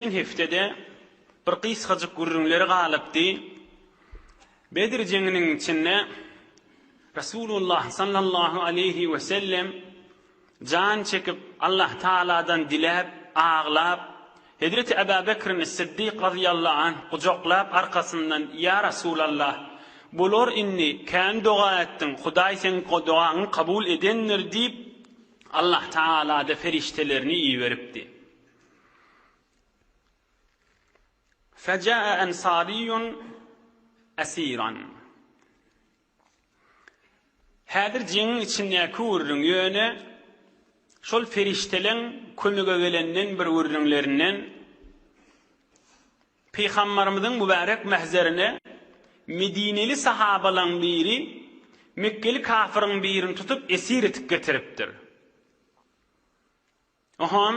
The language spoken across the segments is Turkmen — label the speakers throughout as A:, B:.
A: Geçen hepdede bir gysgajyk gürrüňleri galypdy. Bedir jeňiniň içinde Resulullah sallallahu aleýhi we sellem jan çekip Allah Taaladan diläp, aglap, Hezreti Eba Bekrin Siddik razyýallahu anh gujaklap arkasyndan Ýa Resulallah, bular indi kän doga etdiň, Hudaý seň dogaňy kabul edendir diýip, Allah Taala-da perişdelerini iberipdi. Feja'a ensariyyun esiran. Häzir jeňiň içindäki gürrüň ýöne şol perişdeleň kömege gelenden bir gürrüňlerinden Pygambarymyzyň mübärek mähzerine Medineli sahabalaň biri Mekgeli kafyryň birini tutup esir etip getiripdir. Ohan,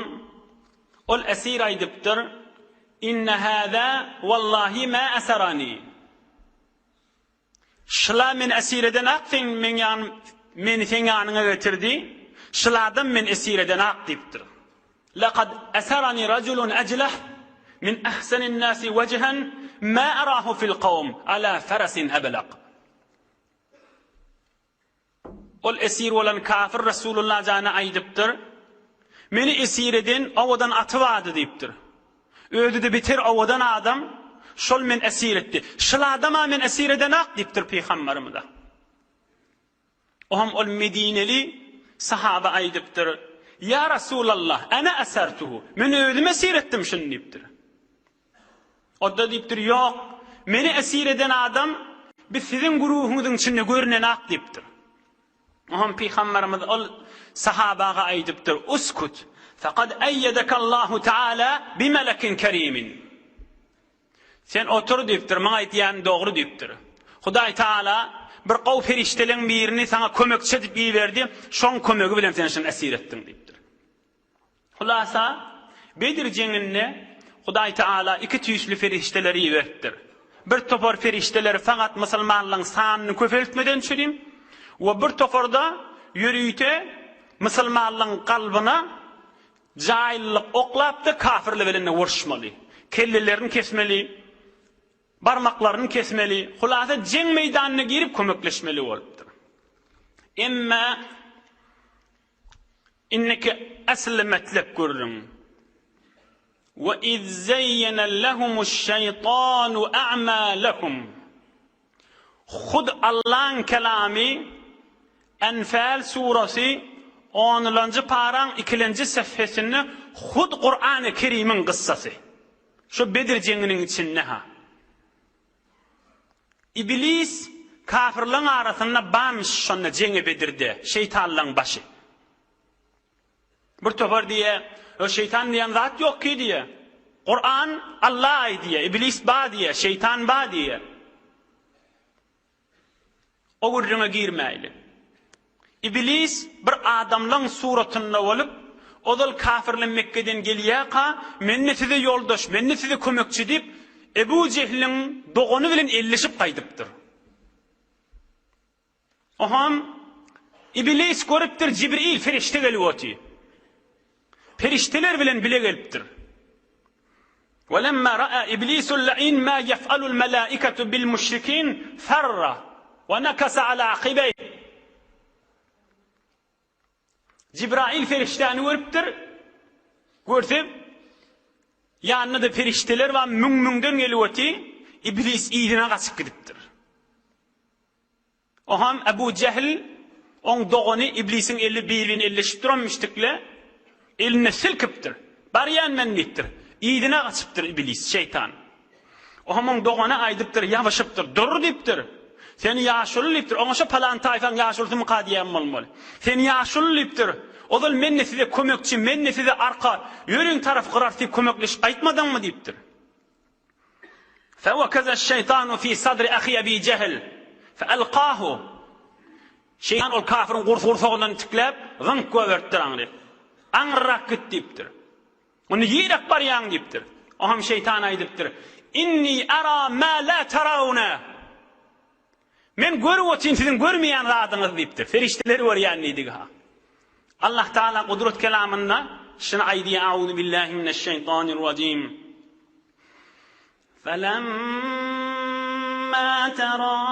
A: ol esir aýdypdyr, Inne hâzâ wallahi mâ esarani. Şyla meni esir edenak sen meň ýanym meni seň ýanyňa getirdi. Şyladam meni esir edenak diýipdir. Lekad esarani rajulun ejleh min ehsenin nasi wejhen ma arahu fil kawm ala farasin eblak. Ol esir bolan kafir Resulullah jana aýdypdyr, Meni esir eden owadan aty bardy diýipdir. Özi-de beter owadan adam, şol meni esir etdi. Şul adam-a meni esir edenak diýipdir pygamberimize. Oňam ol medineli sahaba aýdypdyr, Ýa Resulallah, ene esertuhu, men özüm esir etdim şuny diýipdir. O-da diýipdir, Ýok, meni esir eden adam bi siziň güruhyňyzyň içinde görünenak diýipdir. Oňam pygamberimiz ol sahabaga aýdypdyr, Uskut, fekad eýýedekallahu teala bimelekin kerimin. Sen otur diýipdir, maňa aýdýanyň dogry diýipdir. Hudaý Teala bir gowy perişdeleň birini saňa kömekçi edip iberdi, şoň kömegi bilen sen şuny esir etdiň diýipdir. Hulasa, Bedir jeňinde Hudaý Teala iki tüýsli perişdeleri iberipdir. Bir topar perişdeleri fakat musulmanlaryň sanyny köpeltmeden üçin we bir toparda ýörite musulmanlaryň kalbyna jaýlylyk oklapdyr, kafirler bilen uruşmaly, kellelerini kesmeli, barmaklaryny kesmeli, hulasa jeň meýdanyna girip kömekleşmeli bolupdyr. Emma Indiki asly metlep gürrüň. Ve iz zeyyene lehumuş-şeytanu a'malehum. Hut Allaň kelamy Enfal surasy onulanjy paraň ikilenji sefhesinde hut Kurany Kerimiň gyssasy. Şu Bedir jeňiniň içinde ha. Iblis kafirleň arasynda barmyş şonda jeňe Bedirde, şeýtanlaň başy. Bir topar diýýä, Ö şeýtan diýen zat ýok ki diýýä. Kuran Alla aýdýa, iblis ba diýýä, şeýtan ba diýýä. O gürrüňe girmäýli. Iblis bir adamlaň suratynda bolup, ozal kafirler Mekgeden gelýärka, men-de size ýoldaş, men-de size kömekçi diýip, Ebu Jehliň dogany bilen elleşip gaýdypdyr. Oham Iblis görüpdir, Jibril perişde gelip otyr. Perişdeler bilen bile gelipdir. Welemma ra'a iblisul la'in ma yef'alul melaiketu bil müşrikin ferra we nakasa ala akibeyh. Jibrail perişdäni görüpdir. Görse, ýanynda-da perişdeler bar, müň-müňden gelip otyr. Iblis yzyna gaçyp gidipdir. Oham Ebu Jehl, oň dogany Iblisiň eli bir-birini elleşip duranmyşdykle, elini silkipdir. Barýan men diýipdir. Yzyna gaçypdyr Iblis, şeýtan. Oham oň dogany aýdypdyr, ýabyşypdyr. Dur diýipdir. Sen ýaşuly diýipdir. Oňa şo palan taýfaň ýaşulysymyka diýýän bolmaly. Sen ýaşuly diýipdir. Ozal men-de size kömekçi, men-de size arka, ýörüň tarap gyrarys diýip kömekleşip gaýtmadyňmy diýipdir. Fewekeze-şeýtanu fi sadri ahi Ebi Jehil, feelkahu. Şeýtan ol kafiriň gursagyndan tikläp, zyňk goýberipdir aňryk. Aňryrak git diýipdir. Onda ýerik barýaň diýipdir. Oňam şeýtan aýdypdyr, Inni ara ma la tarawna. Men görüp otyryn siziň görmeýän zadyňyzy diýipdir. Perişdeler görýän diýdigi-ha. Allah Taala gudrat kelamynda şuny aýdýar, Auzu billahi mineşşeýtanirrajim. Felemma terâ'atil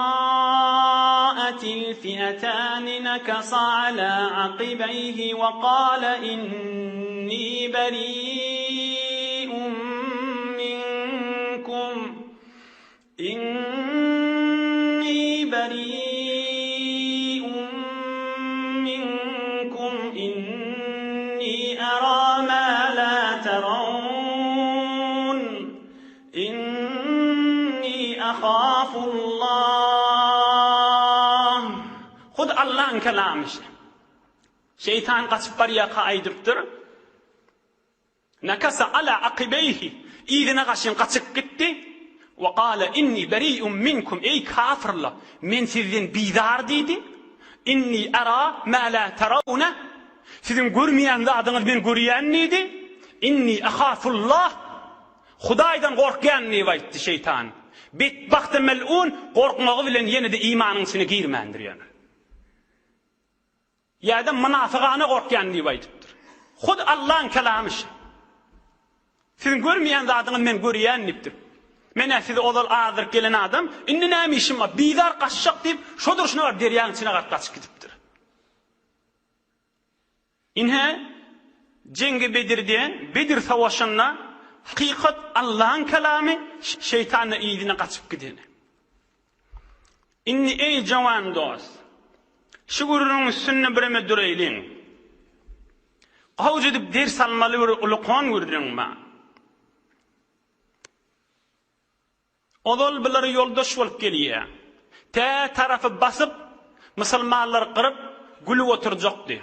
A: fi'etâni nekasa alâ akibeyhi ve kâle innî berî'un minkum Innî berî'un minkum innî erâ mâ lâ teravn Innî ahâfullâh Hut Allaň kelamy şe. Şeýtan gaçyp barýarka aýdypdyr. Nakasa ala akybeýhi, yzyna gaşyn gaçyp gitdi, we gale inni beri'un minkum, eý kafyrlar, men sizden bizar diýdi, inni era ma la terawne, siziň görmeýän zadyňyzy men görýän diýdi, inni ahafullah, Hudaýdan gorkýan diýip aýtdy şeýtan. Betbagta mel'un gorkmagy bilen ýene-de imanyň içine girmändir ýöne. Ýa-da mynafygana gorkýan diýip aýdypdyr. Hut Allaň kelamy şi. Siziň görmeýän zadyňyzy men görýän diýipdir. Men-ä sizi ozal azdyryp gelen adam, indi näme işim bar, bizar gaçjak diýip, şo durşuna baryp derýaň içine garyp gaçyp gidipdir. Ine, Jeňgi Bedirde, Bedir savaşynda hakykat Allaň kelamy, şeýtan-da yzyna gaçyp gideni. Indi eý jowan dost, şu gürrüňiň üstünde bireme duraýlyň. Gowja edip ders almaly bir ulkan gürrüň bar. Ozal bular ýoldaş bolup gelýär. Tä tarapy basyp, musulmanlary gyryp, gülüp oturjakdy.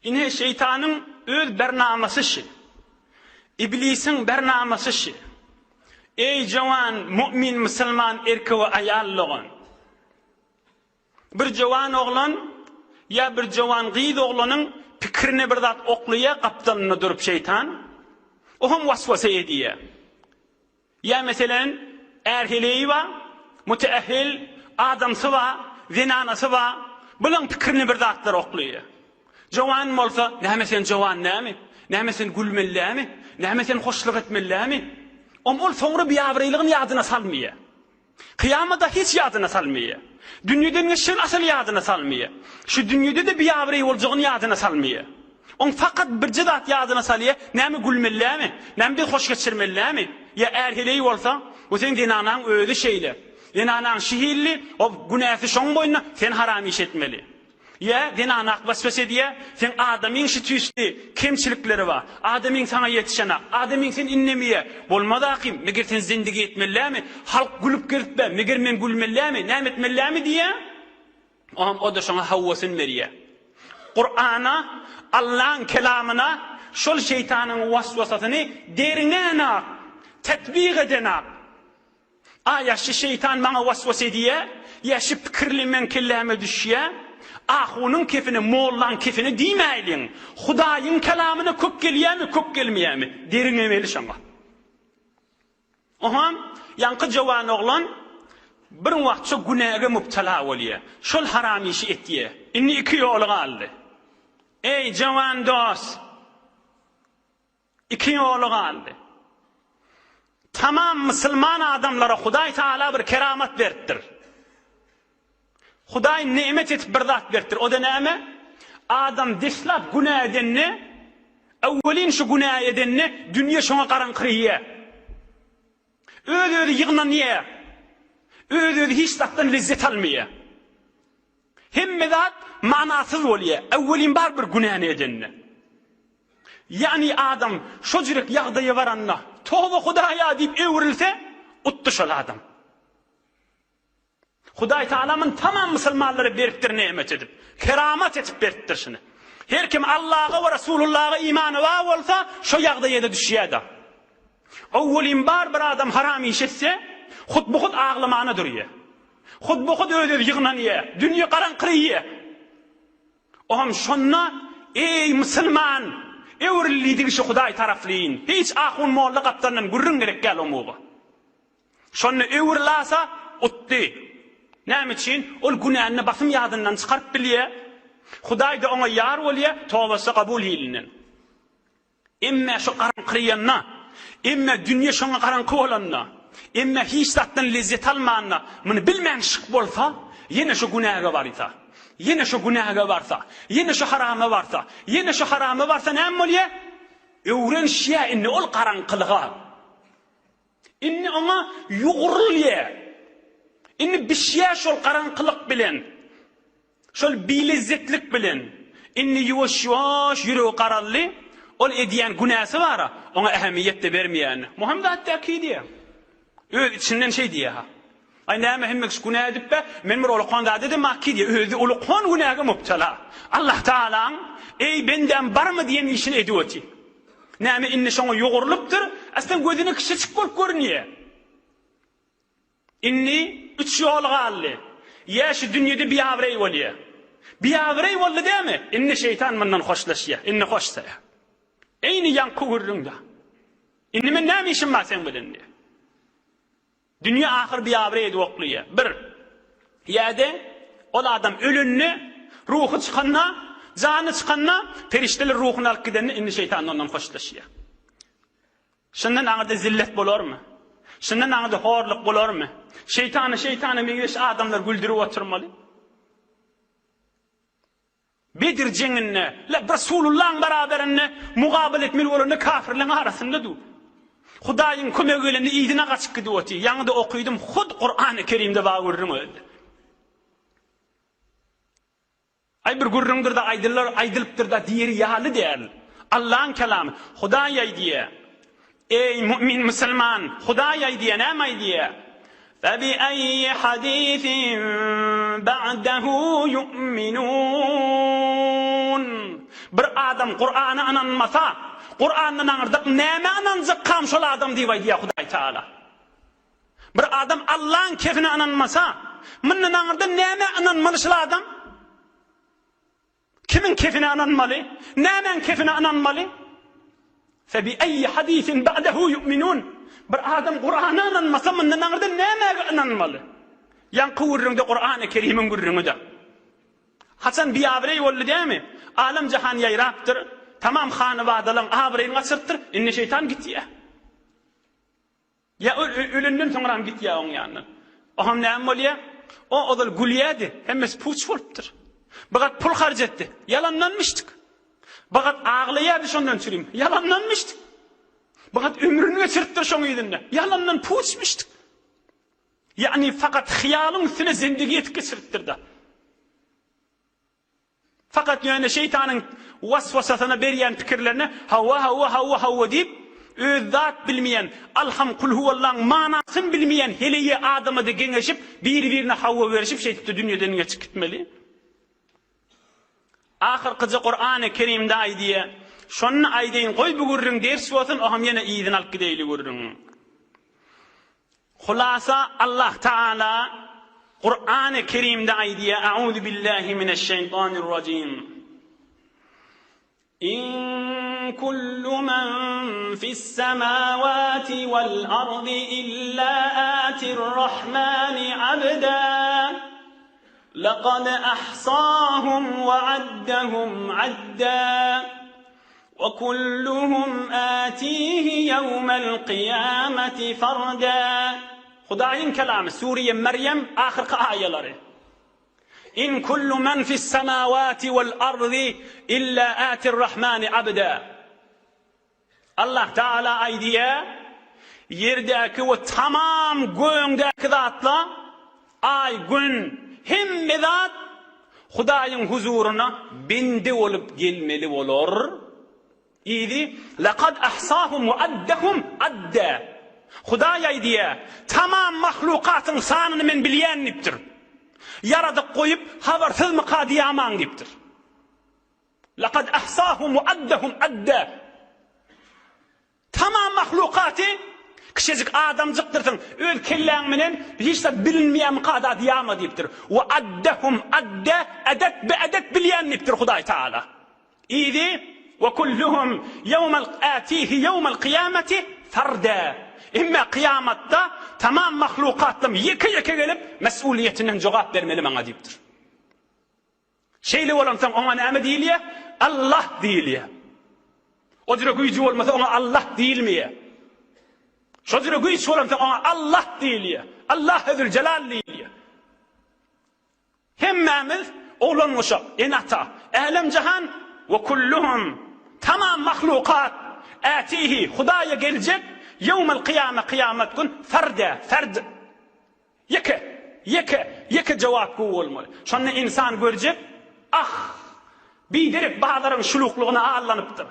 A: Ine şeýtanyň öz bernamasy şi. Iblisiň bernamasy şi. Eý jowan mu'min musulman erkek we aýal dogan. Bir jowan oglan ýa bir jowan gyz oglanyň pikirine bir zat oklaýa gapdalynda durup şeýtan. O hem waswasa edýä. Ýa meselen, är-heleýi bar, müteehhil, adamsy bar, zenanasy bar, bulaň pikirine bir zatlar oklaýar. Jowan bolsa, näme sen jowan näme? Näme sen gülmeli dämi? Näme sen hoşluk etmeli dämi? Om ol soňra biabraýlygyny ýadyna salmaýar. Kyýamada hiç ýadyna salmaýar. Dünýeden geçjegini asyl ýadyna salmaýar. Şu dünýede-de biabraý boljagyny ýadyna salmaýar. Oň fakat birje zat ýadyna salýar, näme gülmelilämi? Näme biz hoş geçirmelilämi? Ýa är-heleý bolsa, bu seň zenanaň özi şeýle. Zenanaň şu hilli, o günäsi şoň boýnuna, sen haram iş etmeli. Ýa zenanak waswas edýä, seň adamyň şu tüýsli kemçilikleri bar, adamyň saňa ýetişenak, adamyň seni innemýä, bolmaz ahym, meger sen zindigi etmelilämi, halk gülüp gezipbä, meger men gülmelilämi, näme etmelilämi diýýä, oňam o-da şoňa hawwasyny berýä. Kurana, Allaň kelamyna şol şeýtanyň waswasasyny derňänak, tetbik edenak. A ýa şi şeýtan maňa waswas edýä, ýa şi pikirli meň kelläme düşýä, ahunyň kefine, mollaň kefine diýmäýliň. Hudaýyň kelamyna kök gelýämi, kök gelmeýämi, derňemeli şoňa. Oňam ýaňky jowan oglan bir wagtça günäge mübtela bolýa. Şol haram işi etýä. Indi iki ýoly galdy. Eý, jowan dost! Iki ýoly galdy. Tamam musulman adamlara Hudaý Taala bir keramat beripdir. Hudaý nemet etip bir zat beripdir. O-da näme? Adam deslap günä edende, öwwelin şu günä edende dünýe şoňa garaňkyraýar. Öz-özi ýygnanýar. Öz-özi hiç zatdan lezzet almaýar. Hemme zat manasyz bolýar, öwwelin bar bir günäni edende. Ýagny adam şo jürek ýagdaýa baranda, Toba Hudaýa diýip öwrülse, utdy şol adam. Hudaý Taala muny tamam musulmanlara beripdir nemet edip, keramat etip beripdir şuny. Her kim Allaha we Resulullaha imany bar bolsa, şo ýagdaýa-da düşýär-de. Öwwelin bar bir adam haram iş etse, hut-bu-hut aglamana durýar. Hut-bu-hut öz-özi ýygnanýar, dünýe garaňkyraýar. Oňam şonda, Eý, musulman! Öwrül diýdigi şu Hudaý taraplyýyn. Hiç ahun-molla gapdalyndan gürrüň gerek däl omuga. Şonda öwrülasa, utdy. Näme üçin? Ol günänini basym ýadyndan çykaryp bilýär. Hudaý-da oňa ýar bolýar, tobasy kabul hilinden. Emme şu garaňkyraýanda. Emme dünýe şoňa garaňky bolanda, emme hiç zatdan lezzet almanda, muny bilmän şyk bolsa, ýene şo günäge barsa, ýene şo günäge barsa, ýene şo harama barsa, ýene şo harama barsa näme bolýa? Öwrenişýä indi ol garaňkylyga. Indi oňa ýugrulýa. Indi bişýä şol garaňkylyk bilen. Şol bilezzetlik bilen. Indi ýuwaş-ýuwaş ýüregi garaldy. Ol edýän günäsi bar-a, oňa ähemiýet-de bermeýär indi. Muhammet atdäki diýýär. Öz içinden şeý diýýär-ha. Aý näme hemme kişi günä edip-ä, men bir ulukan zat edemaki diýýär. Özi ulukan günäge mubtala. Allah Tagalaň, Eý, bendäm barmy diýen işini edip otyr. Näme indi şoňa ýugrulypdyr, aslynda gözüne kiçijik bolup görünýär. Indi üç ýol galdy. Ýa şu dünýede biabraý bolýar. Biabraý boldy dämi? Indi şeýtan mundan hoşlaşýar. Indi hoş saýar. Eýni ýaňky gürrüňde. Indi men näme işim bar seň bilen diýýär. Dünýe ahyr biabraý edip oklaýar. Bir. Ýa-da ol adam ölende, ruhy çykanda, jany çykanda, perişdeler ruhuny alyp gidende indi şeýtan ondan hoşlaşýar. Şundan aňyrda zillet bolarmy? Şundan aňyrda horluk bolarmy? Şeýtany şeýtana meňzeş adamlar güldürip oturmaly. Bedir jeňinde, Resulullahyň beraberinde mugabyl etmeli bolanda kafirleň arasynda dur. Hudaýyň kömegi gelende yzyna gaçyp gidip otyr. Ýaňy-da okydym, hut Kurany Kerimde bar gürrüň özi. Aý bir gürrüňdir-de aýdylar, aýdylypdyr-da diýeri ýaly däl. Allaň kelamy. Hudaý aýdýar. Eý mu'min musulman, Hudaý aýdýar, näme aýdýar? Febi eýyi hadisin ba'dehu yu'minun. Bir adam Kur'ana ynanmasa, Kur'andan aňyrdak nämä ynanjakkam şol adam diýip aýdýar Hudaý Taala. Bir adam Allaň kefine ynanmasa, mundan aňyrda nämä ynanmaly şul adam? Kimiň kefine ynanmaly? Nämäň kefine ynanmaly? Fe bi eýyi hadisin ba'dehu yu'minun. Bir adam Kur'ana ynanmasa, mundan aňyrda nämäge ynanmaly? Ýaňky gürrüňde Kur'any Kerimiň gürrüňidir. Haçan biabraý boldy dämi? Alem-jahan ýaýrapdyr, tamam hanybadalaň abraýyny gaçyrypdyr, indi şeýtan gitýär. Ýa ol ölenden soňram gitýär oň ýanyndan. Oňam näme bolýar? O ozal gülýärdi, hemmesi puç bolupdyr. Bigat pul harç etdi, ýalandanmyşdyk. Bigat aglaýardy şondan çürim, ýalandanmyşdyk. Bigat ömrüni geçiripdir şoň yzynda, ýalandan puçmyşdyk. Ýagny fakat hyýalyň üstüne zendigi etip geçiripdir-de. Fakat ýöne şeýtanyň waswasasyna berýän pikirlerine hawa, hawa, hawa, hawa diýip, öz zat bilmeýän, Alham kulhuwallaň manasyny bilmeýän heleýi adamada geňeşip, biri-birine hawa berişip şeýdip-de dünýeden geçip gitmeli. Ahyrkyja Kurany Kerimde aýdýar. Şony aýdaýyn, goý bu gürrüň ders bolsun, oňam ýene yzyny alyp gideýli gürrüňiň. Hulasa Allah Taala Kurany Kerimde aýdýar, Auzu billahi mineşşeýtanirrajim. In kullu men fis-semawati wal-ardy illa atir-rahmani abda. Laqad ahsahum we addahum adda. We kulluhum atihi ýewmel kyýameti farda. Hudaýyň kelamy, Sure-i Merýem ahyrky aýalary. In kullu men fis semawati wal ardy illa atir rahmani abda. Allah Taala aýdýar, Ýerdäki we tamam göňdäki zatlar, aý, gün, hemme zat Hudaýyň huzuryna bende bolup gelmeli bolar. Yzy, Lekad ahsahum we addahum adda. Hudaý aýdýar, Tamam mahlukatyň sanyny men bilýän diýipdir. Ýaradyp goýup, habarsyzmyka diýamaň diýipdir. Lekad ahsahum we addahum adda. Tamam mahlukaty kiçijik adamjykdyrsyň, öz kelläň bilen hiç zat bilinmeýärmika da diýama diýipdir. We addahum adda, edet be edet bilýän diýipdir Hudaý Taala. Yzy we kulluhum ýewmel atihi ýewmel kyýameti farda. Emme kyýamatda tamam mahlukatlam ýeke-ýeke gelip mes'uliýetinden jogap bermeli maňa diýipdir. Şeýle bolansoň oňa näme diýilýär? Allah diýilýär. O jüre güýji bolmasa oňa Allah diýilmeýär. Şo jüre güýç bolansoň oňa Allah diýilýär. Allah Züljelal diýilýär. Hemmämiz oglan-uşak, ene-ata, älem-jahan we kulluhum, tamam mahlukat, ätihi, Hudaýa geljek, ýewmel kyýame, kyýamat gün, ferdä, ferd, ýeke, ýeke, ýeke jogapgü bolmaly. Şonda ynsan görjek, ah, biderek bazaryň şuluklygyna allanypdyr.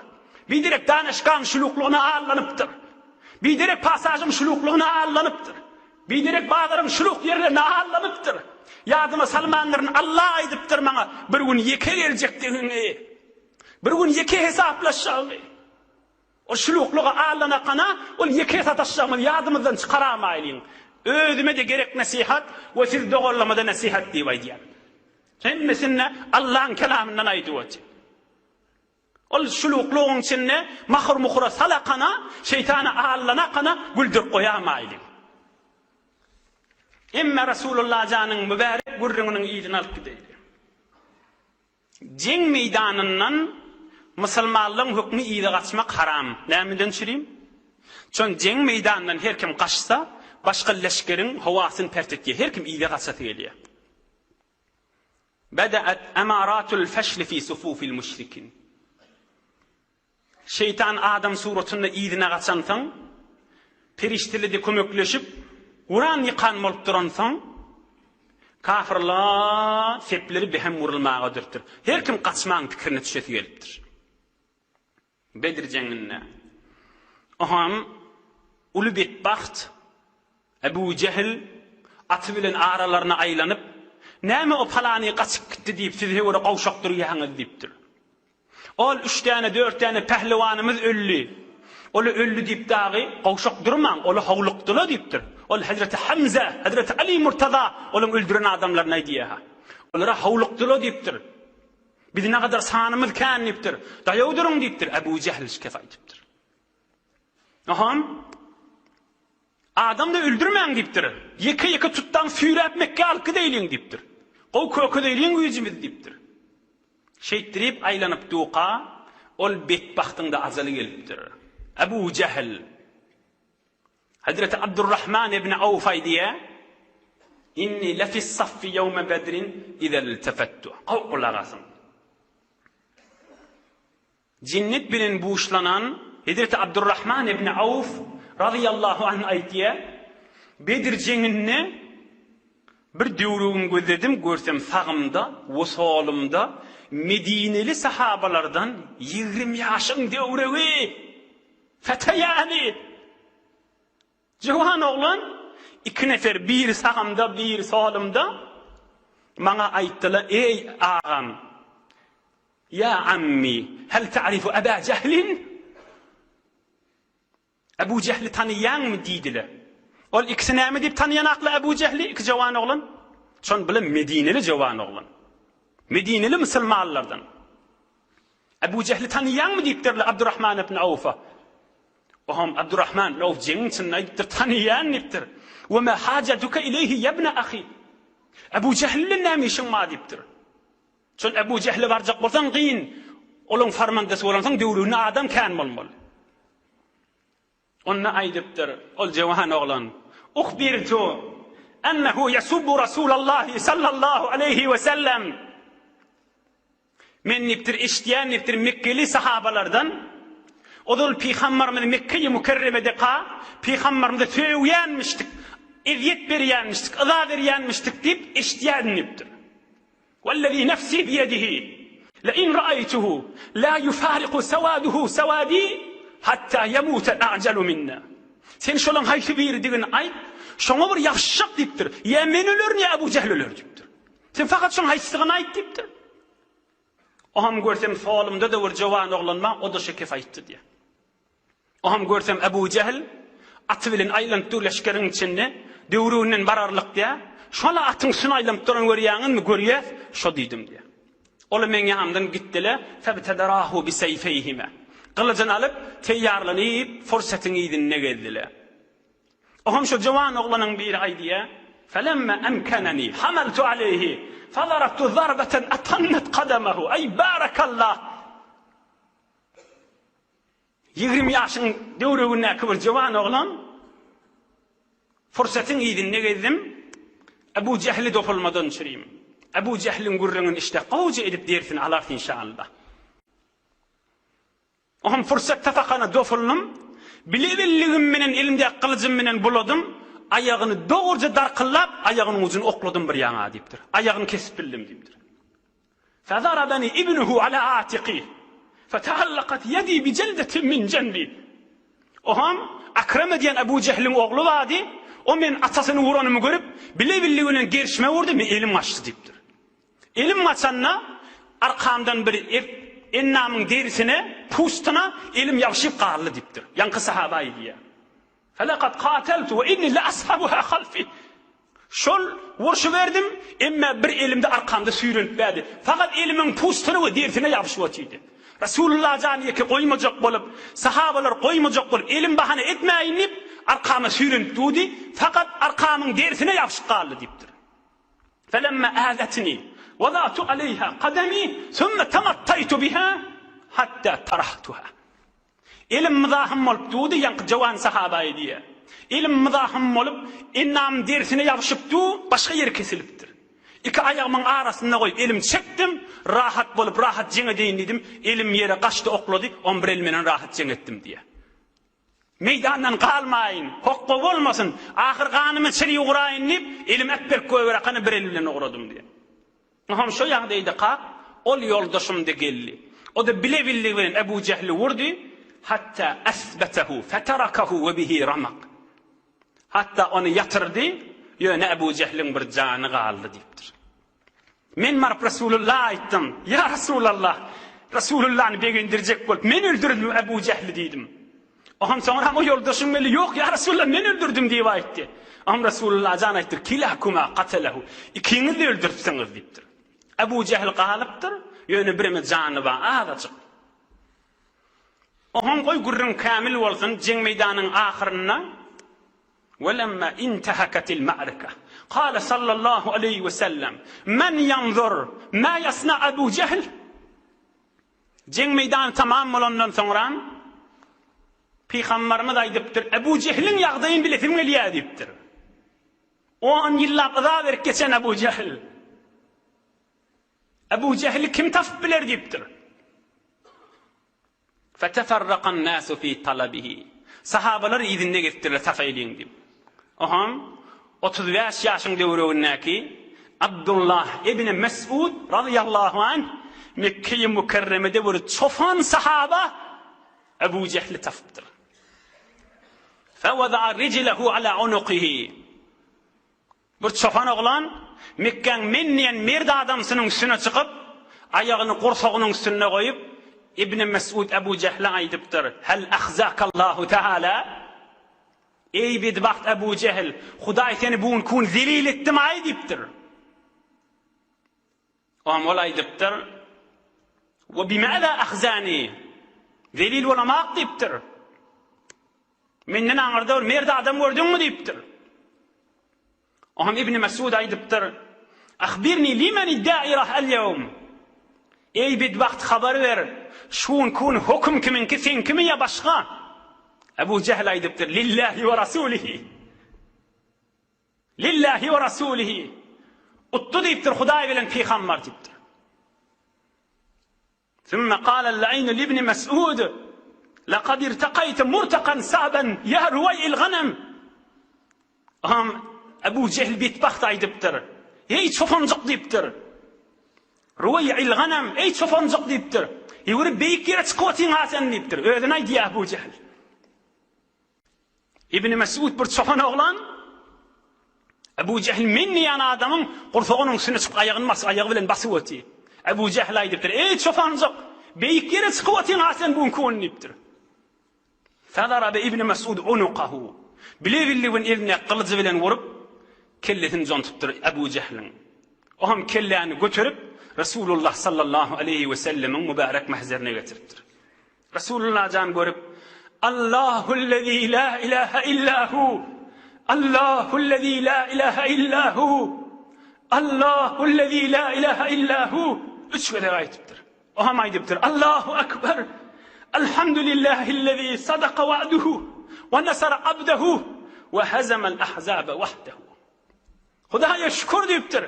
A: Biderek daneşgaň şuluklygyna allanypdyr. Biderek pasažyň şuluklygyna allanypdyr. Biderek bazaryň şuluk ýerlerine allanypdyr. Ýadyma salmandyryn, Alla aýdypdyr maňa bir gün ýeke geljekdigiňi. Bir gün ýeke hesaplaşjagyňy. Ol şuluklyga allanakana, ol ýeke sataşjagymyzy ýadymyzdan çykaramaýlyň. Özüme-de gerek nesihat we siz doganlama-da nesihat diýip aýdýan. Hemmesini Allaň kelamyndan aýdyp otyr. Ol şuluklygyň içinde mahyr-muhyra salakana, şeýtana allanakana güldürip goýamaýlyň. Emme Resulullah janyň mübärek gürrüňiniň yzyny alyp gideýli. Jeň meýdanyndan musulmanlaryň hökmi yza gaçmak haram. Nämeden çürim? Çon jeň meýdanyndan her kim gaçsa, başga leşgeriň howasyny pert etýär. Her kim yza gaçasy gelýär. Bede'et emaratul feşli fi sufufil müşrikin. Şeýtan adam suratynda yzyna gaçansoň, perişdeli-de kömekleşip, Kuran ýykan bolup duransoň, kafyrlar sepleri behem urulmaga dürtdir. Her kim gaçmagyň pikirine düşesi gelipdir. Bedr jeňinde oňam uly betbagt Ebu Jehil aty bilen aralaryna aýlanyp, Näme o palany gaçyp gitdi diýip siz höwre gowşak durýaňyz diýipdir. Ol üç däne, dört däne pähliwanymyz öldi. Ol-a öldi diýip dagy gowşak durmaň, ol-a howlukdy-la diýipdir. Ol hezreti Hamza, hezreti Ali Murtaza olaň öldüren adamlaryny aýdýar-ha. Olar-a howlukdy-la diýipdir. Biz nagadar sanymyz kän diýipdir. Daýaw duruň diýipdir. Ebu Jähl şikes aýdypdyr. Aham. Adam-da öldürmäň diýipdir. Ýeke-ýeke tutdaň süýräp Mekgä alyp gideýliň diýipdir. Gowy kökezeýliň güýjümizi diýipdir. Şeýtdirip aýlanyp duka, ol betbagtyň-da ajaly gelipdir. Ebu Jähl. Hezreti Abdurrahman ibn Awf aýdýar, Inni lefis-saffi ýewme bedrin izeltefettu. Gowy gulak asyň. Jennet bilen buşlanan Hezreti Abdurrahman ibn Awf razyýallahu anh aýdýar, Bedir jeňinde bir döwrügim gözledim, görsem sagymda we solumda medineli sahabalardan 20 ýaşyň döwrügi! Feteýani! Juwan oglan, iki nefer, biri sagymda, biri solumda, maňa aýtdylar, Eý, agam! Ýa ammi, hel ta'rifu Aba Jehlin? Ebu Jehli tanaýaňmy? diýdiler. Ol ikisi näme diýip tanaýanaklar Ebu Jehli, iki juwan oglan? Şon bilen medineli juwan oglan. Medineli musulmanlardan. Ebu Jehli tanaýaňmy diýipdirler Abdurrahman ibn Awfa. Oham Abdurrahman ibn Awf jeňiň içinde aýdypdyr, tanaýan diýipdir. Wa ma hajatuka ileýhi ya ibn ahi. Ebu Jehl bilen näme işiň bar diýipdir. Şol Ebu Jehle barjak bolsaň gyn, olaň farmandasy bolansoň döwründe adam kän bolmaly. Onda aýdypdyr ol jewan oglan, Uhbirtu ennehu yasubbu Rasulallahi sallallahu aleýhi we sellem. Men diýipdir, eşidýän diýipdir Mekgeli sahabalardan, ozal pygambarymyz Mekge-i Mükerremedeka pygambarymyza sögýänmişdik, ezýet berýänmişdik, yza berýänmişdik diýip eşidýärdim diýipdir. Wellezî nefsî biyedihi, lein ra'aytuhu la yufariku sewaduhu sewadî hatta yemute a'jalu minna. Sen şolaň haýsy biridigini aýt, şoňa bir ýapyşjak diýipdir. Ýa men ölerin, ýa Ebu Jehl öler diýipdir. Sen fakat şoň haýsydygyny aýt diýipdir. Oham görsem solumda-da bir jowan oglan bar, o-da şo kef aýtdy diýýär. Oham görsem Ebu Jehl aty bilen aýlanyp dur leşgeriň içinde, döwrüginden bararlyk diýýär. Şol-a atyň üstüne aýlanyp duran görýäňizmi? Görýäs, şo diýdim diýýär. Ola meň ýanymdan gitdile, febtederahu biseýfeýhime. Gylyjyny alyp, teýýarlanyp, fursatyň yzynda gezdile. Oham şo jowan oglanyň biri aýdýar, Felemme emkeneni hamaltu aleýhi, fedarabtu zarbeten atannat kadamahu, eý barakallah! 20 ýaşyň döwregindäki bir jowan oglan. Fursatyň yzynda gezdim, Ebu Jähli dopulmadan çürim. Ebu Jähliň gürrüňini işde gowja edip dersini alarys inşallah. Oňam fursat tapakana dopuldym. Bile-billigim menen elimdäki gylyjym menen buladym. Aýagyny dogruja darkyllap, aýagynyň ujuny okladym bir ýaňa diýipdir. Aýagyny kesip bildim diýipdir. Fezarabani ibnuhu ala atiqi. Fetaallakat yedi bi jeldetin min jenbi. Oňam Akrama diýen Ebu Jehliň ogly bardy. O men atasyny uranymy görüp, bile-billigi bilen gerşime urdy, men elim gaçdy diýipdir. Elim gaçanda, arkamdan bir ep endamyň derisine, pustuna elim ýabşyp galdy diýipdir. Ýaňky sahaba aýdýar. Felakad kateltu we inni le ashabuha halfi. Şol urşuberdim, emme bir elimde arkamda süýrenip bärdi. Fakat elimiň pustuna we derisine ýabşyp otyrdy. Resulullah jany ýeke goýmajak bolup, sahabalar goýmajak bolup, elim bahana etmäýin diýip, arkama süýrenip durdy. Fakat arkamyň derisine ýabşyp galdy diýipdir. Felemma azatni wada'tu aleýha kademi sümme tamattaýtu biha hatta tarahtuha. Elim myzahym bolup durdy, ýaňky jowan sahaba aýdýar. Elim myzahym bolup, endamyň derisine ýabşyp dur, başga ýeri kesilipdir. Iki aýagymyň arasynda goýup elim çekdim, rahat bolup, rahat jeň edeýin diýdim, elim ýere gaçdy oklady, on bir el menen rahat jeň etdim diýýär. Meýdandan galmaýyn, hokga bolmasyn, ahyr ganymy çyr ýuguraýyn diýip, elimi äpberk göberakana bir el bilen ugradym diýýär. Oňam şo ýagdaýdaka ol ýoldaşym-da geldi. O-da bile-billigi bilen Ebu Jähli urdy, hatda asbatahu feterakahu we bihi ramak. Hatda ony ýatyrdy, ýöne Ebu Jähliň bir jany galdy diýipdir. Men baryp Resulullaha aýtdym, Ýa Resulallah, Resulullany begendirjek bolup, men öldürdim Ebu Jähli diýdim. Oňam soňram o ýoldaşym geldi, Ýok, ýa Resulallah, men öldürdim diýip aýtdy. Oňam Resulullah jan aýtdy, Kilakuma katalehu, ikiňiz-de öldüripsiňiz diýipdir. Ebu Jähl galypdyr, ýöne bireme jany bar, azajyk. Oňam goý gürrüň kämil bolsun, jeň meýdanyň ahyrynda, Welemma intehakatil ma'rika. Kale sallallahu aleýhi we sellem, Men ýanzur ma ýasna Ebu Jehl? Jeň meýdany tamam bolandan soňra Pygambarymyz aýdypdyr, Ebu Jehliň ýagdaýyny bilesim gelýär diýipdir. On ýyllap yza berip geçen Ebu Jehl. Ebu Jehli kim tapyp biler diýipdir. Feteferrakan-nasu fi talabihi. Sahabalar yzynda gezipdirler, tapaýlyň diýip. Oňam 35 ýaşyň döwregindäki Abdullah ibn Mesud razyýallahu anh Mekge-i Mükerremede bir çopan sahaba Ebu Jehli tapypdyr. Fewada'a rijlehu ala unukihi. Bir çopan oglan Mekgäň men diýen merd adamsynyň üstüne çykyp, aýagyny gursagynyň üstünde goýup, Ibn Mesud Ebu Jähle aýdypdyr, Hel ahzakallahu teala? Eý bedbagt Ebu Jähl, Hudaý seni bu günki gün zelil etdimi-aý diýipdir. Oňa ol aýdypdyr, We bimäza ahzani? Zelil bolamak diýipdir. Menden aňyrda bir merd adam gördüňmi diýipdir. Oňam Ibn Mesud aýdypdyr, Ahbirni limeni dairah al-ýewm. Eý bedbagt habar ber, şu günki gün höküm kimiňki, seňkimi ýa başga? Ebu Jähl aýdypdyr, Lillahi we rasulihi. Lillahi we rasulihi. Utdy diýipdir, Hudaý bilen pygambar diýipdir. Sümme kâlel le'inu libni Mes'ud, Lekad irtekayte murtakan sa'ben ýa ruweý'il ganem. Oňam Ebu Jehl betbagt aýdypdyr. Eý çopanjyk diýipdir. Ruweý'il ganem, eý çopanjyk diýipdir. Ýüwürip beýik ýere çykyp otyň-ha sen diýipdir. Özüne aýdýar Ebu Jehl. Ibn Mesud bir çopan oglan Ebu Jehl men diýen adamyň gursagynyň üstüne çykyp aýagyny basyp aýagy bilen basyp otyr. Ebu Jehl aýdypdyr, Eý çopanjyk, beýik ýere çykyp otyň ha sen bu günki gün diýipdir. Fedarabe Ibn Mesud unukahu. Bile bildigin eline gylyjy bilen urup, kellesini jontupdyr Ebu Jehliň. O hem kelläni göterip Resulullah sallallahu aleýhi we sellemiň mübärek mahzerine getiripdir. Resulullah jan görüp, Allahullezî lâ ilâhe illâ hu! Allahullezî lâ ilâhe illâ hu! Allahullezî lâ ilâhe illâ hu! Üç gezek aýdypdyr. O hem aýdypdyr, Allahu ekber! Elhamdülillâhillezî sadaka wa'duhu we nasara abdehu. We hezemal ahzabe wahdehu. Hudaýa şükür diýipdir.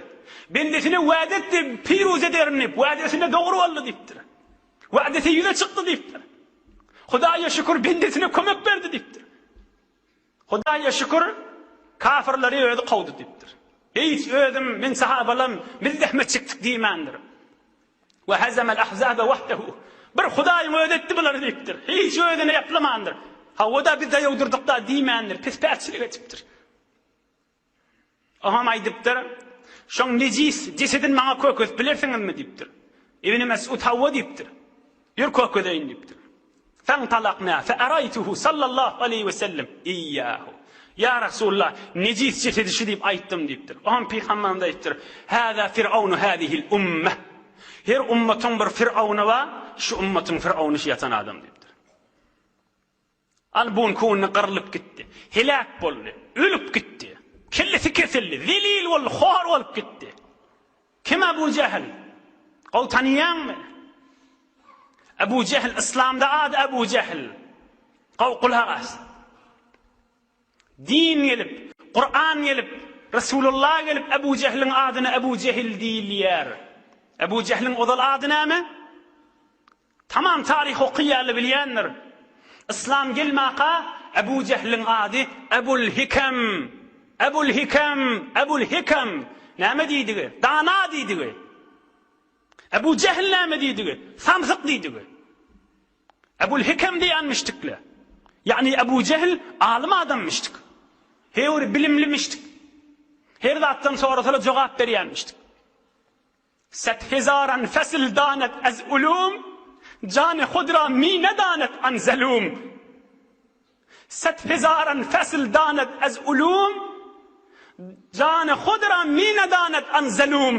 A: Bendesine wade etdi, piruz ederin diýip, wadesinde dogry boldy diýipdir. Wadesi ýüze çykdy diýipdir. Hudaýa şükür bendesine kömek berdi diýipdir. Hudaýa şükür kafirleri özi kowdy diýipdir. Hiç özüm, men sahabalam biz zähmet çekdik diýmändir. We hazamel ahzabe wahdehu. Bir Hudaýyň özi etdi bulary diýipdir. Hiç özüne ýaplamandyr. Hawa-da biz daýaw durduk-da diýmändir. Pespäçilik edipdir. Oňam aýdypdyr, Şoň nejis jesedini maňa kökezip bilersiňizmi? diýipdir. Ibn Mesud hawa diýipdir. Ýör kökezeýin diýipdir. Fantalakna fe araýtuhu sallallahu aleýhi we sellem iýýahu. Ýa Resulallah, nejis jesedi şu diýip aýtdym diýipdir. Oňam pygamberimiz aýdypdyr, Hâzâ fir'aunu hâzihil ummeh. Her ummatyň bir fir'auny bar, şu ummatyň fir'auny şu ýatan adam diýipdir. Al bunki günde gyrlyp gitdi. Heläk boldy. Ölüp gitdi. Kellesi kesildi. Zelil boldy, hor bolup gitdi. Kim Abu Jähil? Gowy tanaýaňmy? Abu Jähil yslamda ady Abu Jähil. Gowy gulak as. Din gelip, Kuran gelip, Resulullah gelip Abu Jähiliň adyna Abu Jehil diýilýär. Abu Jähiliň ozal ady näme? Tamam taryh okyýanlar bilýändir. Yslam gelmaka Ebu Jehliň ady Ebul Hikem, Ebul Hikem, Ebul Hikem. Näme diýdigi? Dana diýdigi. Ebu Jehl näme diýdigi? Samsyk diýdigi. Ebul Hikem diýenmişdikle. Ýagny Ebu Jehl alym adammyşdyk. Hewri bilimlimişdik. Her zatdan sorasalar jogap berýänmişdik. Set hezaran fesl danet ez ulum, Jany hud ra mi nedanet an zelum. Set hezaran fesl danet ez ulum, Jany hud ra mi nedanet an zelum.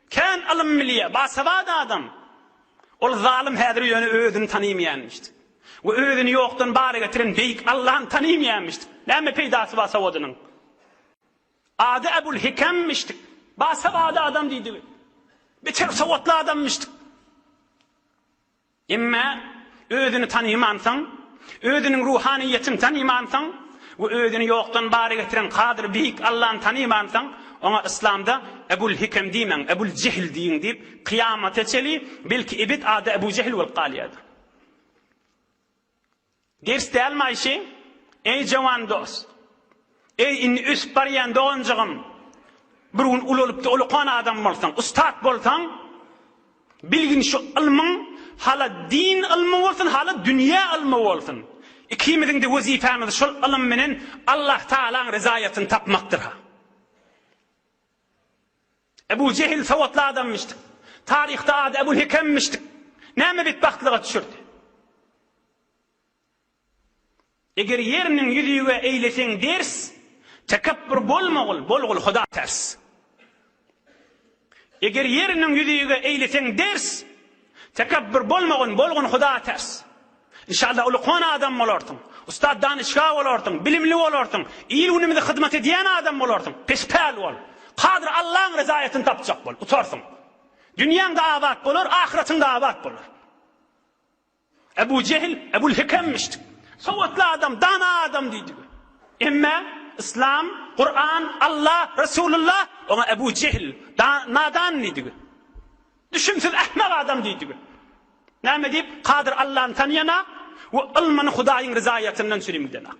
A: Kän ylym bilýär, basawat adam. Ol zalym häzir ýöne özüni tanymaýanmyşdy. We özüni ýokdan bara getiren beýik Allany tanymaýanmyşdy. Näme peýdasy bar sowadynyň? Ady Ebul Hikemmişdik. Basawady adam diýdigi. Beter sowatly adammyşdyk. Emma özüni tanymansoň, özüniň ruhanyýetini tanymansoň we özüni ýokdan bara getiren Kadyr Beýik Allany tanymansoň, oňa yslamda Ebul Hikem diýmäň, Ebul Jehil diýiň diýip, kyýamata çeli, belki ebed ady Ebu Jehil bolup galýardy. Ders dälmi Aýşe? Eý jowan dost! Eý indi ösüp barýan doganjygym! Bir gün ulalypda ulukan adam bolsaň, ussat bolsaň, bilgin şu ylmyň hala din ylmy bolsun, hala dünýä ylmy bolsun. Ikimiziňde wezipämiz şol ylym menen Allah Tagalaň rezaýatyny tapmakdyr-ha. Ebu Jehil sowatly adammyşdyk. Taryhda ady Ebul Hekemmişdik. Näme betbagtlyga düşürdi? Eger ýeriniň ýüzüge eýleseň ders, tekepbür bolmagyl, bolgul Huda ters. Eger ýeriniň ýüzüge eýleseň ders, tekepbür bolmagyn, bolgun Huda ters. Inşallah ulkan adam bolarsyň, ussat danyşga bolarsyň, bilimli bolarsyň, il-günümize hyzmat edýän adam bolarsyň. Pespäl bol. Kadyr Allaň rezaýatyny tapjak bol, utarsyň. Dünýäň-de abat bolar, ahyratyň-da abat bolar. Ebu Jehil, Ebul Hekemmişdi. Sowatly adam, dana adam diýdigi. Emme Yslam, Kuran, Allah, Resulullah oňa Ebu Jehil, da, nadan diýdigi. Düşümsiz ähmek adam diýdigi. Näme diýip, Kadyr Allany tanaýanak we ylmyny Hudaýyň ryzaýatyndan çürim gidenak.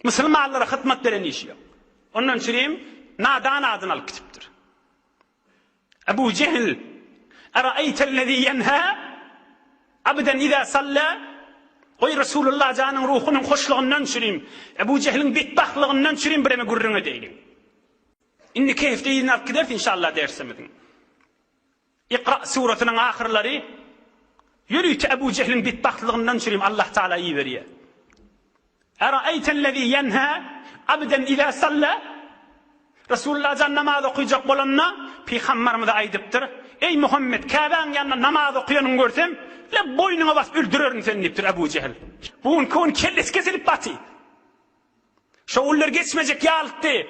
A: Musulmanlara hyzmat beren işi ýok. Ondan çürim nadan adyny alyp gidipdir. Ebu Jehil Eraeytellezî yenhâ abden izâ sallâ Goý Resulullah janyň ruhunyň hoşlugyndan çürim, Ebu Jehiliň betbagtlygyndan çürim bireme gürrüň edeýliň. Indiki hepde yzyny alyp gideris inşallah dersimiziň. Ikra surasynyň ahyrlary ýörite Ebu Jehliň betbagtlygyndan çürim Allah Taala iberýär. Eraeytellezî yenhâ abden izâ sallâ Resulullah jan namaz okyjak bolanda pygamberimize aýdypdyr, Eý Muhammet, Käbäň ýanynda namaz okaýanyňy görsem, le boýnuňa basyp öldürerin seni diýipdir Ebu Jehl. Bu günki gün kellesi kesilip baty. Şo günler geçmejek ýalytdy.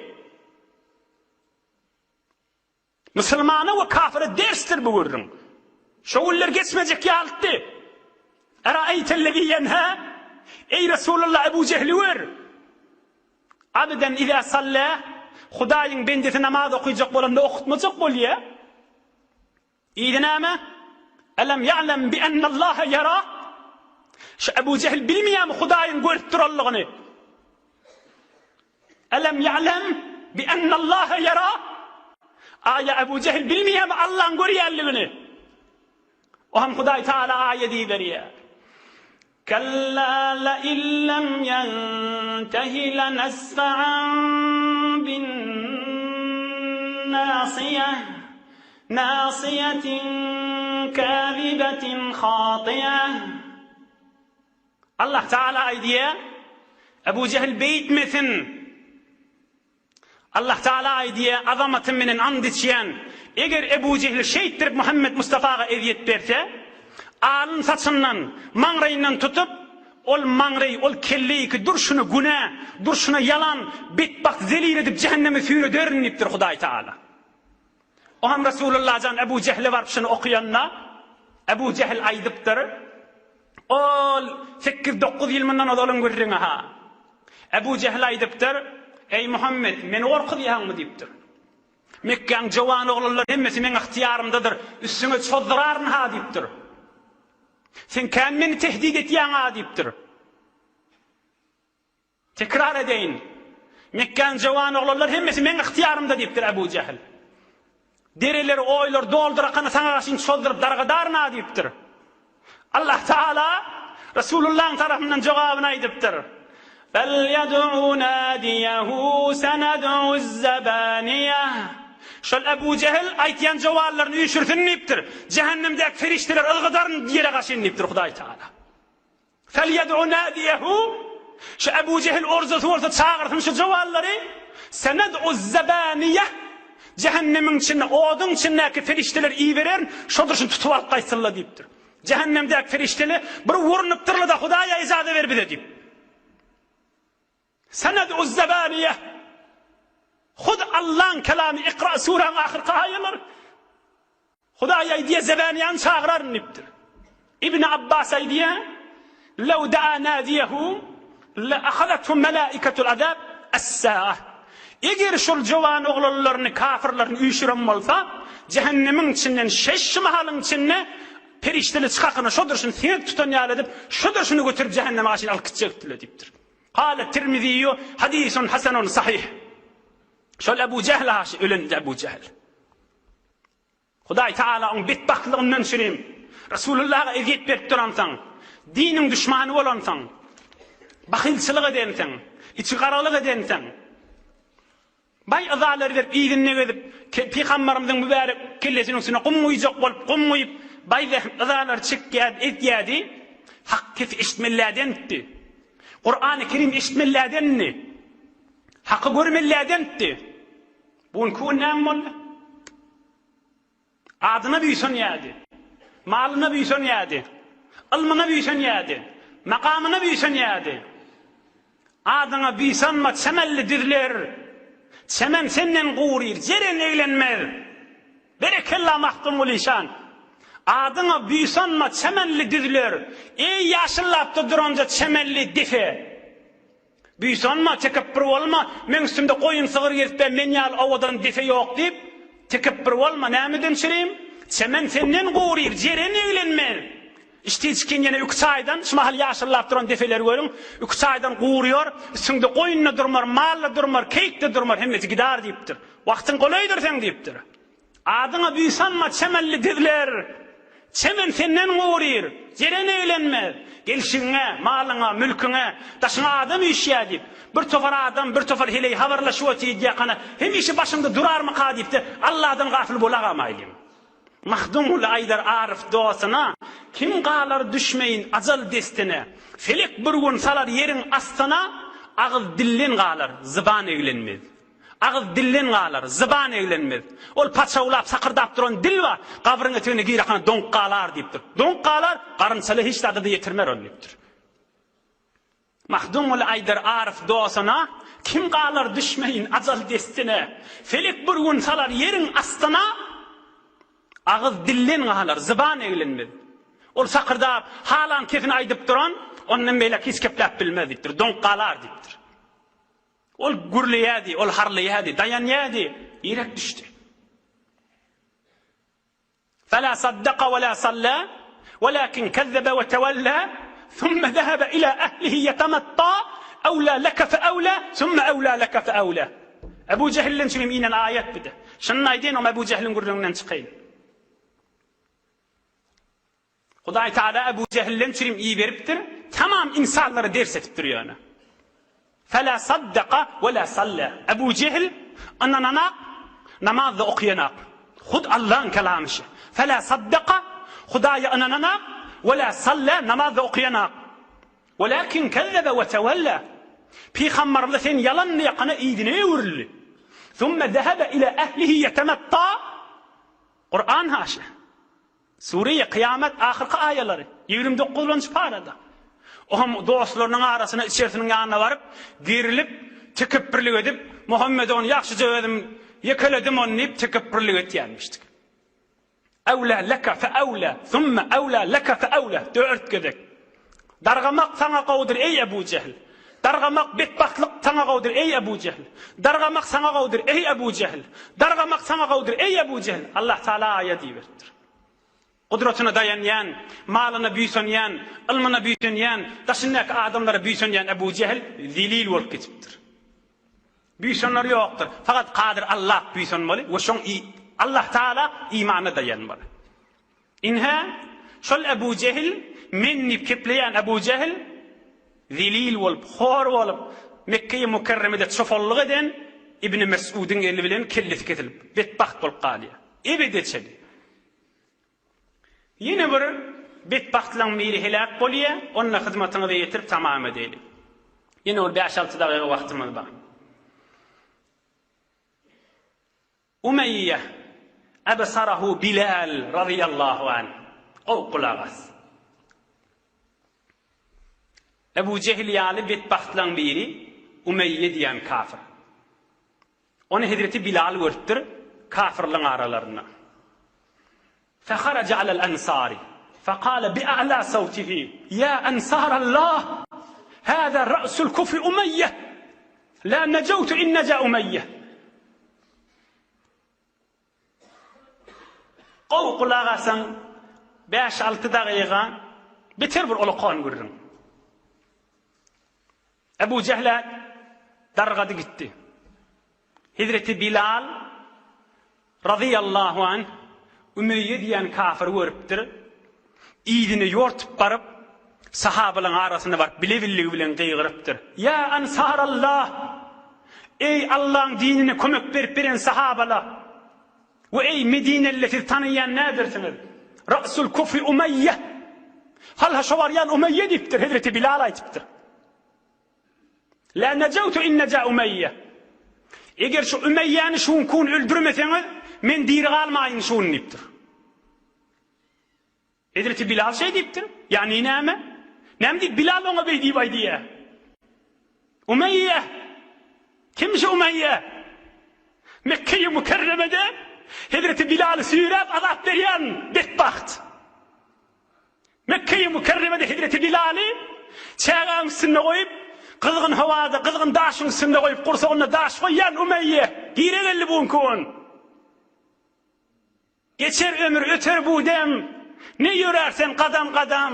A: Musulmana we kafyra dersdir bu gürrüň. Şo günler geçmejek ýalytdy. Eraeýtellezî ýenhâ. Eý Resulullah Ebu Jehli gör! Abden izä salla, Hudaýyň bendesi namaz okyjak bolanda okutmajak bolýa. Yzy näme? Elem ýa'lem bi ennallaha ýara? Şu Ebu Jehil bilmeýärmi Hudaýyň görüp duranlygyny? Elem ýa'lem bi ennallaha ýara? Aýa Ebu Jehil bilmeýärmi Allaň görýänligini? O hem Hudaý Taala aýat iberýär. Kella la illem ýentehi lenasfa'an bin nasiýeh nasiýetin kazibetin hatyýeh. Allah Taala aýdýar, Ebu Jehil beýtmesin. Allah Taala aýdýar, Azamatym menen and içýän, eger Ebu Jehil şeýtdirip Muhammet Mustafaga ezýet berse, alyn saçyndan, maňraýyndan tutup, ol maňraý, ol kelleýiki durşuna günä, durşuna ýalan, betbagt zelil edip jähenneme süýrederin diýipdir Hudaý Taala. O hem Resulullah jan Ebu Jehle baryp şuny okuyanda, Ebu Jehil aýdypdyr, Ol sekiz-dokuz ýyl mundan ozalyň gürrüňi-ha. Ebu Jehil aýdypdyr, Eý, Muhammet, meni gorkuzýaňmy? diýipdir. Mekgäň jowan oglanlary hemmesi meň ygtyýarymdadyr, üstüňe çozduraryn-ha diýipdir. Sen kän meni tehdit etýäň-a diýipdir. Tekrar edeýin. Mekgäň jowan oglanlary hemmesi meň ygtyýarymda diýipdir Ebu Jähil. Dereleri, oýlary doldurakany saňa gaşyn çozduryp dargadaryn-a diýipdir. Allah Taala Resulullahyň tarapyndan jogabyny aýdypdyr. Felýed'u nadiýehu sened'uz zebaniýe. Şol Ebu Jehil aýtýan jowanlaryny üýşürsin diýipdir. Jähennemdäki perişdeler ylgadaryn ýere gaşyn diýipdir Hudaý Taala. Felýed'u nadiýehu, Şu Ebu Jehil orzasy bolsa çagyrsyn şu jowallary, Sened'uz-zebaniýeh, Jähennemiň içinde, oduň içindäki perişdeleri ibererin, şodur şuny tutup alyp gaýtsynlar diýipdir. Jähennemdäki perişdeler bir urunupdyrlar-da Hudaýa ijaza ber bize diýip. Sened'uz-zebaniýeh, Hut Allaň kelamy Ikra suraň ahyrky aýalary. Hudaý aýdýar, Zebaniýany çagyraryn diýipdir. Ibn Abbas aýdýar, Lew daa nadiýehu le ahazethu melaiketul azab es-saah. Eger şol jowan oglanlaryny, kafirlerini üýşüren bolsa, jähennemiň içinden şeş mahalyň içinde perişdeler çykakyna şodur şuny siňek tutan ýaly edip, şodur şuny göterip jähenneme gaşyn alyp gitjekdiler diýipdir. Kale Tirmiziýu hadisun hasanun sahih. Şol Ebu Jähl haşy ölen Ebu Jähl. Hudaý Tagala oň betbagtlygyndan çürim, Resulullaha ezýet berip duransoň, diniň duşmany bolansoň, bahylçylyk edensoň, içigaralyk edensoň, baý yzalary berip yzynda gezip, Pygambarymyzyň mübärek kellesiniň üstüne gum guýjak bolup gum guýup, baý yzalary çekýärdi, edýärdi, Hak sesi eşitmelilädenitdi. Kurany Kerim eşitmelilädendi. Haky görmelilädenitdi. Bu günki gün näme boldy? Adyna buýsanýardy, malyna buýsanýardy, ylmyna buýsanýardy, makamyna buýsanýardy. Adyňa buýsanma çemenli düzler, Çemen senden guryr, jeren eglenmez. Berekella Magtymguly şan! Adyňa buýsanma çemenli düzler, Eý ýaşyllapda duranja çemenli depe! Buýsanma, tekepbür bolma, meň üstümde goýun sygyr gezipä men ýaly owadan depe ýok diýip, tekepbür bolma, nämeden çürim? Çemen senden guryr, jeren eglenmez. Içdi-içgin ýene üki çaýdan, şu mahal ýaşyllap duran depeleri görüň, üki çaýdan guryar, üstüňde goýun-da durmar, mal-da durmar, keýik-de durmar, hemmesi gidar diýipdir. Wagtyň golaýdyr seň diýipdir. Adyňa buýsanma çemenli düzler, Çemen senden guryr, jeren eglenmez. Gelşigiňe, malyňa, mülküňe, daşyňa adam üýşýär diýip, bir topar adam, bir topar heleý habarlaşyp otyr diýýärkana, hemişe başyňda durarmyka diýip-de, Alladan gafyl bolagamaýlyň. Mahdumguly aýdar aryf dostuna, Kim galar düşmeýin ajal destine, Felek bir gün salar ýeriň astyna, Agyz dilden galar, zyban eglenmez. Agyz dilden galar, zyban eglenmez. Ol paçawlap, sakyrdap duran dil bar, gabryň etegine girakana doňup galar diýipdir. Doňup galar, garynçala hiç zada-da ýetirmer ol diýipdir. Mahdumguly aýdar aryf dostuna, Kim galar düşmeýin ajal destine, Felek bir gün salar ýeriň astyna, Agyz dilden galar, zyban eglenmez. Ol sakyrdap, halan kesini aýdyp duran. Ondan beýläk hiç gepläp bilmez diýipdir. Doňup galar diýipdir. Ol gürleýärdi, ol harlaýardy, daýanýardy, ýerek düşdi. Fela saddaka we la salla, welakin kezzebe we tewella, thumme zehebe ila ehlihi yetematta, ewla leke fe ewla, thumme ewla leke fe ewla. Ebu Jehilden çürim inen aýat bu-da. Şuny aýdaýyn, oňa Ebu Jehiliň gürrüňinden çykaýyn. Hudaý Taala Ebu Jehilden çürim iberipdir, tamam ynsanlara ders etipdir ýöne. Fela saddaka we la salla. Ebu Jehil ynananak, namaz-da okaýanak. Hut Allaň kelamy şi. Fela saddaka, Hudaýa ynananak, we la salla, namaz-da okaýanak. Welakin kezzebe we tewella. Pygamberimize sen ýalan diýakana yzyna öwrüldi. Summe zehebe ila ehlihi ýetemetta. Kuran haşa. Sure-i Kyýamet ahyrky aýalary, 29-njy parada. O hem dostlarynyň arasyna içerisiniň ýanyna baryp, gerilip, tekepbirlik edip, Muhammede ony ýagşyja özüm ýekeledim ony diýip tekepbirlik etýänmişdik. Ewlâ leke fe ewlâ, sümme ewlâ leke fe ewlâ, dört gezek. Dargamak saňa gowudyr, eý Ebu Jehl! Dargamak, betbagtlyk saňa gowudyr, eý Ebu Jehl! Dargamak saňa gowudyr, eý Ebu Jehl! Dargamak saňa gowudyr, eý Ebu Jehl! Allah Taala aýat iberipdir. Gudratyna daýanýan, malyna buýsanýan, ylmyna buýsanýan, daşyndaky adamlara buýsanýan Ebu Jehl zelil bolup gitipdir. Buýsanlar ýokdur. Fakat Kadyr Allah buýsanmaly we şoň Allah Taala imana daýanmaly. Ine, şol Ebu Jehil, men diýip kepleýän Ebu Jehil zelil bolup, hor bolup, Mekgeýi Mükerremede çopanlyk eden Ibni Mes'udyň eli bilen kellesi kesilip, betbagt bolup galýar. Ebede çenli. Ýene bir betbagtlaryň biri heläk bolýar, ony-da hyzmatyňyza ýetirip tamam edeli. Ýene bir bäş-alty dagyga wagtymyz bar. Umeýýe ebsarahu Bilal razyýallahu anh. Gowy gulak as. Ebu Jehil ýaly betbagtlaryň biri Umeýýe diýen kafir. Ony hezreti Bilal görüpdir, kafirlaryň aralarynda. Feharaja alel ensari, fekale bi'a'la sawtihi, Ýa ensarallah, hâzâ ra'sul kufri Umeýýe, lâ nejewtu in neja Umeýýe. Gowy gulak asaň, bäş-alty dagyga beter bir ulakan gürrüň. Ebu Jehle dargady gitdi. Hezreti Bilal razyýallahu anh Ümeýýe diýen kafyry görüpdir. Yzyna ýortup baryp, sahabalaryň arasyna baryp bile-billigi bilen gygyrypdyr. Ýa Ansarallah! Eý Allaň dinine kömek berip beren sahabalar! We eý Medineliler siz tanaýan nädersiňiz? Ra'sul kufri Umeýýe! Halha şo barýan Umeýýe diýipdir, Hezreti Bilal aýdypdyr. La nejewtu in neja Umeýýe. Eger şu Umeýýäni şuňkun öldürmeseňiz, men diri galmaýyn şun diýipdir. Hezreti Bilal şeý diýipdir. Ýagny näme? Näme diýip Bilal oňa beý diýip aýdýar? Umeýýe! Kim şu Umeýýe? Mekgeýi Mükerremede Hezreti Bilaly süýräp azap berýän betbagt. Mekgeýi Mükerremede Hezreti Bilaly çägäň üstünde goýup, gyzgyn howada, gyzgyn daşyň üstünde goýup, gursagynda daş goýýan Umeýýe. Gire geldi bu günki gün. Geçer ömür, öter bu dem, Ne ýörär sen gadam-gadam.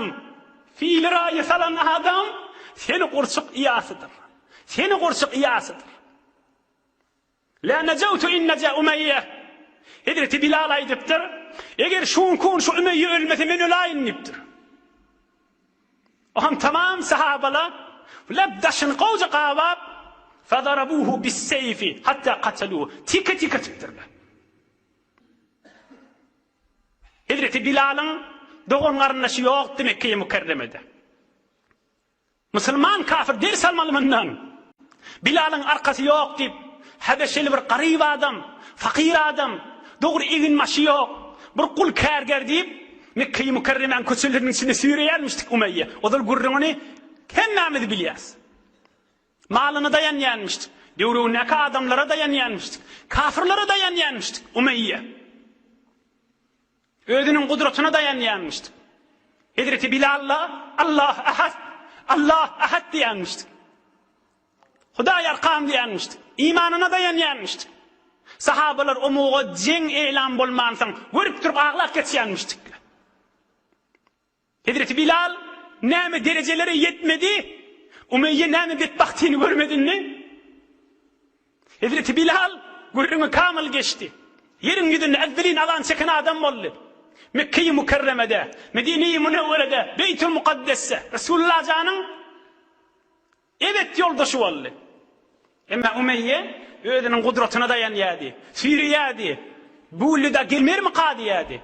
A: Fili raýa salan adam, Seni gurçuk iýasydyr. Seni gurçuk iýasydyr. La nejewtu in neja Umeýýe. Hezreti Bilal aýdypdyr, Eger şuňkun şu Ümeýýe ölmese men öläýin diýipdir. Oňam tamam sahabalar lep daşyny gowja gabap, Fadarabuhu bis-seýfi hatta kataluhu. Tike-tike etipdirler. Hezreti Bilalyň dogan-garyndaşy ýokdy Mekgeýi Mükerremede. Musulman kafir ders almaly mundan. Bilalyň arkasy ýok diýip, hebeşeli bir garyp adam, fakyr adam, dogry egin-başy ýok, bir gul kärger diýip, Mekgeýi Mükerremäň köçeleriniň içinde süýreýärmişdik Umeýýe. Ozal gürrüňini hemmämiz bilýäs. Malyna daýanýanmyşdyk. Döwregindäki adamlara daýanýanmyşdyk. Kafirlere daýanýanmyşdyk. Umeýýe. Özüniň gudratyna daýanýanmyşdyk. Hezreti Bilal-la, Allah ahad! Allah Ahad diýenmişdik. Hudaý arkam diýenmişdik. Imanyna daýanýanmyşdyk. Sahabalar omuga jeň elan bolmansoň, görüp durup aglap geçýänmişdik. Hezreti Bilal näme derejelere ýetmedi? Umeýýe näme betbagtyny görmedi indi? Hezreti Bilal gürrüňi kamyl geçdi. Ýeriň ýüzünde ezzelin azan çeken adam boldy. Mekgeýi Mükerremede, Medineýi Münewwerede, Beýtül Mukaddesde Resulullah janyň Ebet ýoldaşy boldy. Emma Umeýýe özüniň gudratyna daýanýardy, süýreýärdi. Bu lida gelmermika diýýärdi.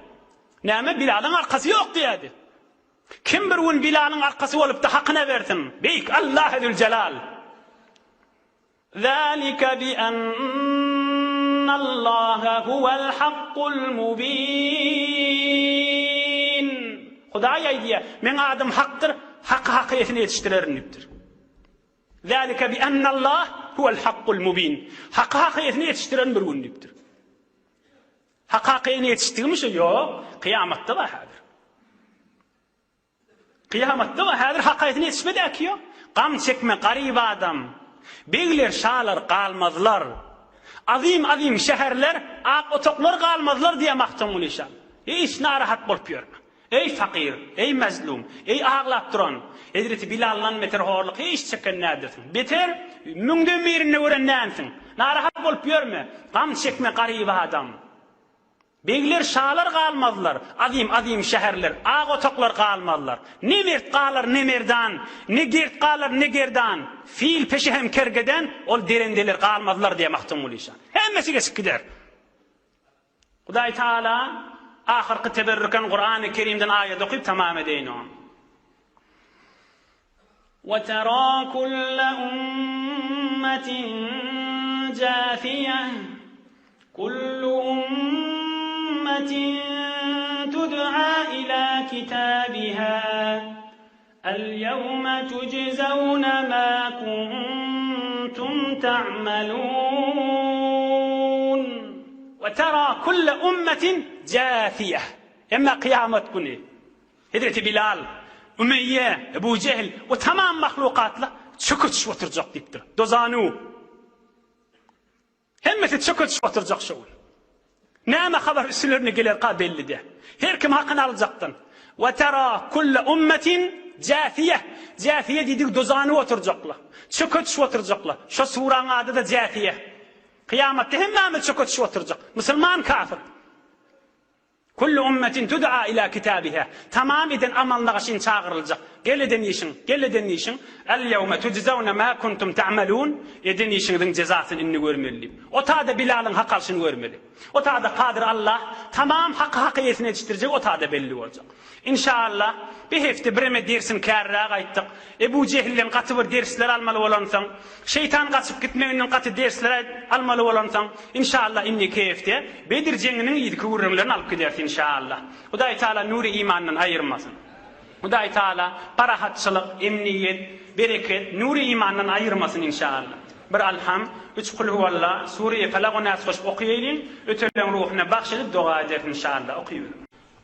A: Näme, Bilalyň arkasy ýok diýýärdi. Kim bir gün Bilalyň arkasy bolupdy, hakyna bersin. Beýik Allahy Züljelal. Zalika bi ennallaha huwal hakkul mubin. Hudaý aýdýar, Meň adym Hakdyr, haky hak eýesine ýetişdirerin diýipdir. Zalika bi ennallah huwal hakkul mubin. Haky hak eýesine ýetişdirerin bir gün diýipdir. Hak hak eýesine ýetişdigimi şo ýok, kyýamatda bar häzir. Kyýamatda we häzir hakaýatyna ýetişmedäki ýok. Gam çekme garyp adam. Begler, şalar galmazlar. Azym-azym şäherler, ak otaglar galmazlar diýýär Magtymguly şa. Hiç narahat bolup ýörme. Eý fakyr, eý mazlum, eý aglap duran, Hezreti Bilaldan beter horluk hiç çeken däldirsiň. Beter, müňden birinde gören dälsiň. Narahat bolup ýörme. Gam çekme garyp adam. Begler, şalar galmazlar, azym-azym şäherler, ak otaglar galmazlar. Ne mert galar, ne merdan, ne gert galar, ne gerdan, fil peşe hem kergeden, ol derendeler galmazlar diýýär Magtymguly şa. Hemmesi geçip gider. Hudaý Tagala ahyrky teberrüken Kurany Kerimden aýat okyp tamam edeýin ony. Ve tera kulle ummetin jâfiye, kullu ummetin tud'a ilâ kitâbihâ, el-yevme tujzevne mâ kuntum ta'melûn. Ve tera kulle ummetin jâfiye. Emma kyýamat güni Hezreti Bilal, Ümeýýe, Ebu Jehl we tamam mahlukatlar çöke düşüp oturjak diýipdir. Dozanu. Hemmesi çöke düşüp oturjak şo gün. Näme habar üstlerine gelerka belli däl. Her kim hakyny aljakdan. Ve tera kulle ummetin jasiýe. Jasiýe diýdigi dozanu oturjaklar. Çöke düşüp oturjaklar. Şo suraň ady-da Jasiýe. Kyýamatda hemmämiz çöke düşüp oturjak. Musulman kafir. Kullu ummetin tud'a ila kitabiha, Tamam eden amalyna gaşyn çagyryljak. Gel eden işiň, gel eden işiň, El-ýewme tujzewne ma kuntum ta'melun, Eden işiňiziň jezasyny indi görmeli diýip. O tada Bilalyň hak alşyny görmeli. O tada Kadyr Allah tamam haky hak eýesine ýetişdirjegi o tada belli boljak. Inşaallah, bir hepde bireme dersini kärräk aýtdyk. Ebu Jehilden gaty bir dersler almaly bolansoň, şeýtan gaçyp gitmeginden gaty dersler almaly bolansoň, inşaallah indiki hepde Bedir jeňiniň yzky gürrüňlerini alyp gideris inşaallah. Hudaý Taala nury imandan aýyrmasyn. Hudaý Taala parahatçylyk, emniýet, bereket, nury imandan aýyrmasyn inşaallah. Bir Alham, üç Kulhuwalla, Sure-i Felak we Nas goşup okaýalyň, ötenleň ruhuna bagş edip doga ederis inşaallah. Okaýalyň.